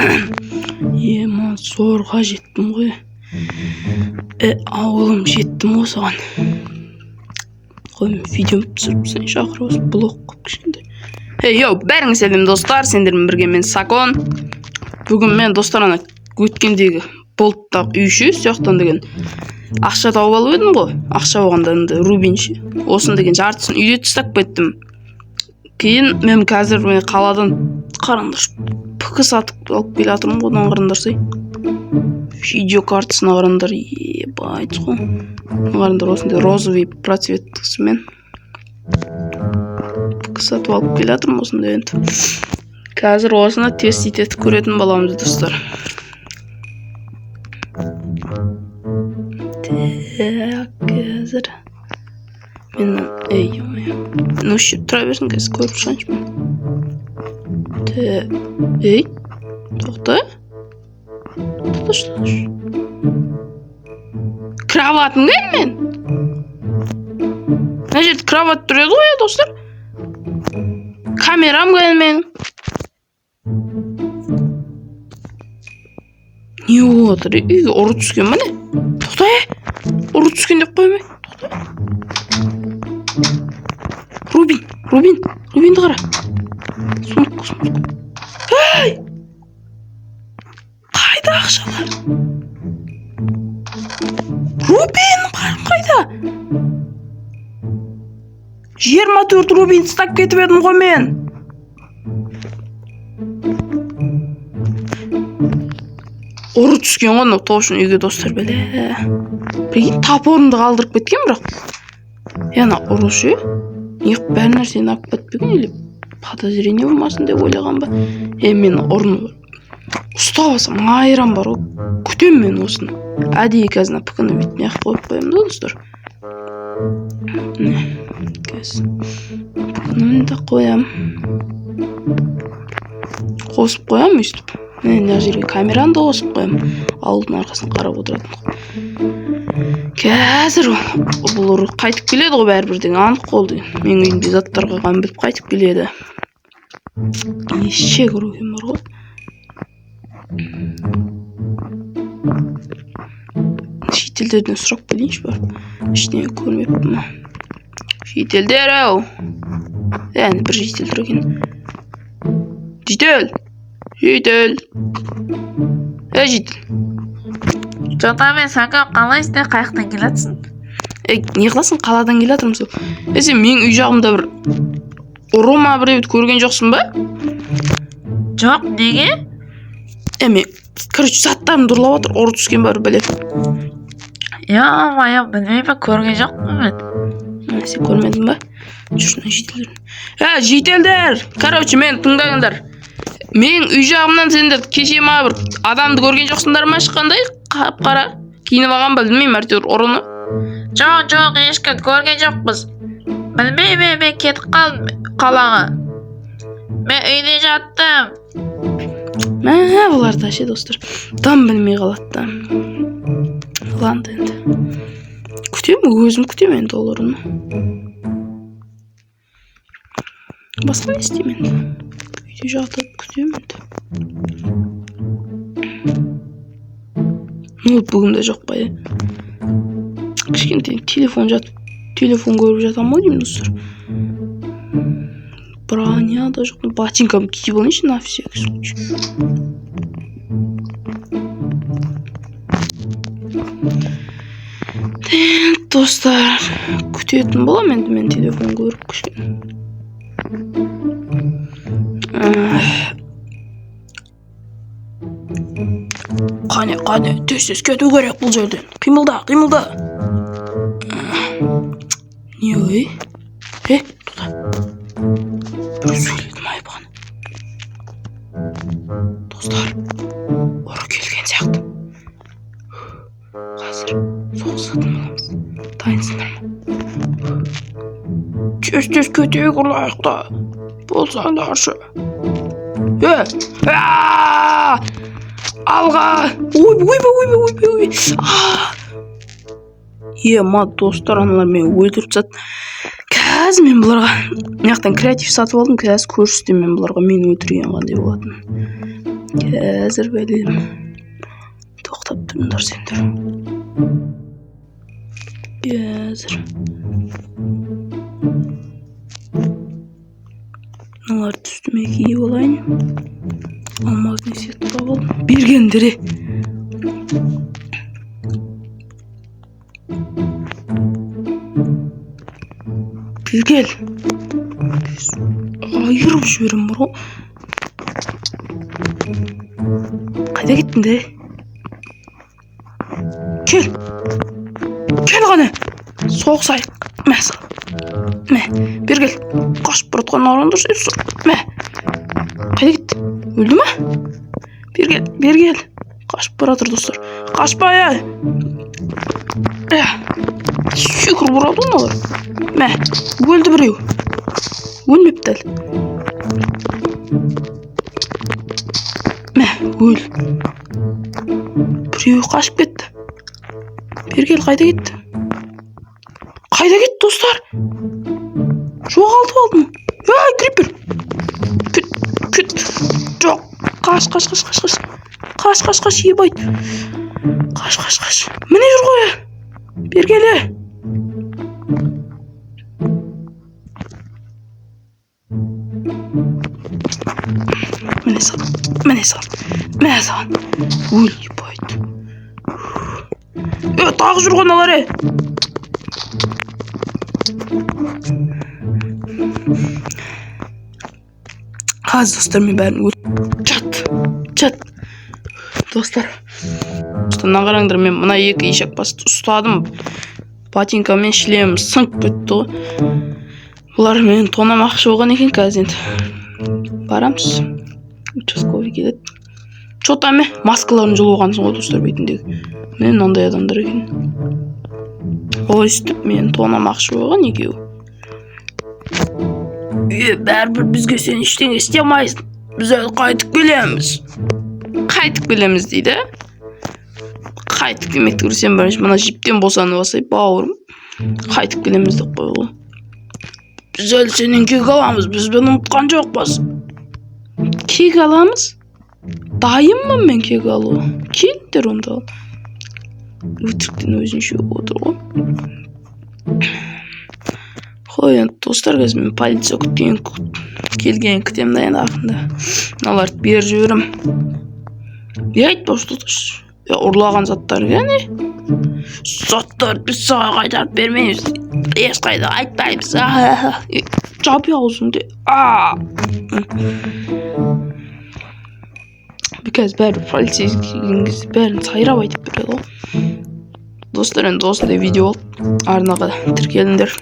Ема, зорға жеттім ғой. Ауылым, жеттім ғой соған. Қой, мен видео түсіріп тастайыншы ақыры, осы блог қылып кішкентай. Ей, йоу, бәріңе сәлем, достар, сендермен бірге мен, Сакон. Бүгін мен, достар, ана өткендегі болттағы үй ше, сол деген ақша тауып алып едім ғой. Ақша болғанда енді рубин ше. Осын деген жартысын үйде тастап кеттім. Кейін мен қазір мен қаладан, қараңдаршы, ПК сатып алып келе жатырмын ғой, одан қараңдарсай. Видеокартасына қараңдар, ебать қой. Қараңдар, осындай розовый процветкасымен ПК сатып алып келе жатырмын осындай енді. Қазір осыны тест етіп көретін боламыз, достар. Так, қазір мен, ей, ё-моё. Ну, осы жерде тұра берсін, қазір көріп шығайыншы мен. Ей, тоқта. Тоқташы, тоқташы. Кроватым кәне мен? Мына жерде кровать тұр еді ғой, иә, достар. Камерам кәне менің? Не болып жатыр? Үйге ұры түскен ба, не? Тоқта, е! Ұры түскен деп қоймай. Тоқта. Рубин, Рубин, Рубинді қара. Сундук, сундук. Ей! Қайда ақшалар? Рубин, қайда? 24 рубин тастап кетіп едім ғой мен. Ұры түскен ғой мынау точно үйге, достар, бәле. Прикинь, топорымды қалдырып кеткен бірақ. Е, ана ұры ше? Неғып бәр нәрсені алып кетпеген, или подозрение болмасын деп ойлаған ба? Е, мен ұрыны ұстап алсам айран бар ғой. Күтемін мен осыны. Әдейі қазір мына ПК-ны бүйтіп мына жаққа қойып қоямын да, достар. Міне, қазір ПК-ны мында қоямын. Қосып қоямын өйстіп. Міне, мына жерге камераны да қосып қоямын. Ауылдың арқасын қарап отыратын қылып. Қазір бұл ұры қайтып келеді ғой бәрібір деген анық қол деген. Менің үйімде заттар қалғанын біліп қайтып келеді. Ешек ұры екен бар ғой. Шетелдерден сұрап келейінші барып. Ештеңе көрмеппін ма? Шетелдер ау. Әне бір житель тұр екен. Житель! Житель! Ей, житель! Жота мен Сака, қалайсың, қай жақтан келатсың? Ей, не қыласың, қаладан келе жатырмын сол. Е, сен менің үй жағымда бір ұры ма біреуді көрген жоқсың ба? Жоқ, неге? Е, мен, короче, заттарымды ұрлап жатыр, ұры түскен бар бәле. Ё-моё, білмеймін, көрген жоқпын мен. Ә, сен көрмедің ба? Жүрші, мына жительдер. Ә, жительдер! Короче, мені тыңдаңдар. Менің үй жағымнан сендер кеше ма бір адамды көрген жоқсыңдар ма ешқандай? Қап-қара киініп алған ба, білмеймін, әйтеуір ұрыны. Жоқ, жоқ, ешкім көрген жоқпыз. Білмеймін, мен кетіп қалдым қалаға. Мен үйде жаттым. Мә, бұлар да ше, достар. Дым білмей қалады да. Ладно енді. Күтемін, өзім күтемін енді ол ұрыны. Басқа не істеймін енді? Үйде жатып күтемін енді. Ноутбугым да жоқ па, е? Кішкентай телефон жатып, телефон көріп жатамын ғой деймін, достар. Броня да жоқ. Ботинкамды киіп алайыншы на всякий случай. Так, достар, күтетін боламын енді мен телефон көріп кішкене. Қане, қане, тез тез кету керек бұл жерден. Қимылда, қимылда. Не ой? Е, тоқта. Біреу сөйледі ма бағана? Достар, ұры келген сияқты. Қазір соғысатын боламыз. Дайынсыңдар ма? Тез тез кетейік, ұрлайық та. Болсаңдаршы. Е! Аа! Алға! Ой, ойбай, ойбай, ойбай, ойбай. Ема, достар, аналар мені өлтіріп тастады. Қазір мен бұларға мына жақтан креатив сатып алдым, қазір көрсетемін мен бұларға мені өлтірген қандай болатынын. Қазір бәлем. Тоқтап тұрыңдар сендер. Қазір. Мыналарды үстіме киіп алайын. Алмазный сет тауып алдым. Бергендер, е. Бері кел. Айырып жіберем бар ғой. Қайда кеттің де? Кел. Кел қане. Соғысайық. Мә саған. Мә, бері кел. Қашып бара жатқан арандар. Мә. Қайда кетті? Өлді ме? Бері кел, бері кел. Қашып бара жатыр, достар. Қашпа, ей. Ә. Секіріп ұрады ғой мыналар. Мә, өлді біреу. Өлмепті әлі. Мә, өл. Біреуі қашып кетті. Бері кел, қайда кетті? Қайда кетті, достар? Жоғалтып алдым. Ай, крипер. Кет, кет. Жоқ. Қаш, қаш, қаш, қаш, қаш. Қаш, қаш, қаш, ебайт. Қаш, қаш, қаш. Міне жүр ғой. Бері кел. Е. Міне саған. Міне саған. Мә саған. Өл, ебайт. Е, тағы жүр ғой мыналар, е. Қазір, достар, мен бәрін өл. Жат. Жат. Достар. Мына қараңдар, мен мына екі ишак басты ұстадым. Ботинка мен шлемім сынып кетті ғой. Бұлар мені тонамақшы болған екен қазір енді. Барамыз. Участковый келеді. Чё там, е? Маскаларын жұлып алғансың ғой, достар, бетіндегі. Міне мынандай адамдар екен. Өйстіп мені тонамақшы болған екеуі. Е, бәрібір бізге сен ештеңе істей алмайсың. Біз әлі қайтып келеміз. Қайтып келеміз дейді. Қайтып келмек түгіл, сен бірінші мына жіптен босанып алсай, бауырым. Қайтып келеміз деп қой ғой. Біз әлі сенен кек аламыз, біз бұны ұмытқан жоқпыз. Кек аламыз? Дайынмын мен кек алуға. Келіңдер онда. Өтіріктен өзінше отыр ғой. Қой енді, достар, қазір мен полиция күткен келгенін күтемін да енді ақырында. Мыналарды беріп жіберемін. Не айтпақшы, достар? Е, ұрлаған заттар не? Заттарды біз саған қайтарып бермейміз. Ешқайда айтпаймыз. Е, жап аузыңды. А! Қазір бәрі полицейский келген кезде бәрін сайрап айтып береді ғой. Достар, енді осындай видео болды. Арнаға тіркеліңдер.